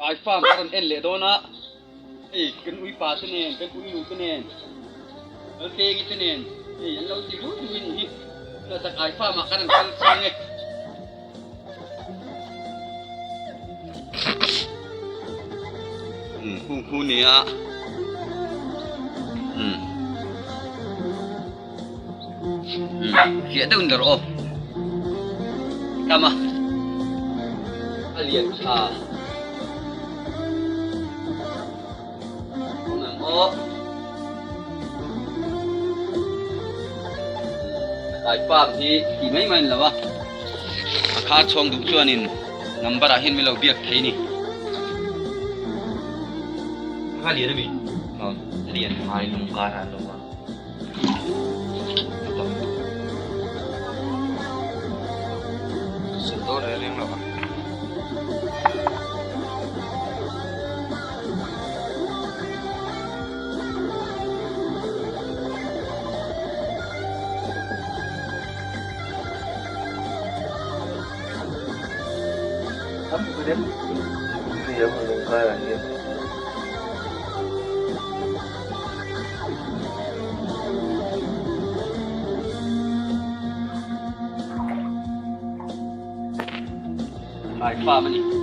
Ai farm a rawn en leh dawn a, hei kan uipa te nen, kan uinu te nen, Laltengi te nen hei an lo ti dui dui nih hi. Tunah tak ai farm ah kan rawn kal chiang e. Umm hung hu nia. Umm. Umm fiah deuh in rawh aw. Tam a. A lian tha. Awm em aw. Kai farm hi ti mai mai an lo a. A khar chhawng duh chuanin number ah hian min lo biak thei ni. A lian ami? Aw. A lian phai lung kar ah an lo a. Sut dawn reng reng lo a. Ai farm a ni.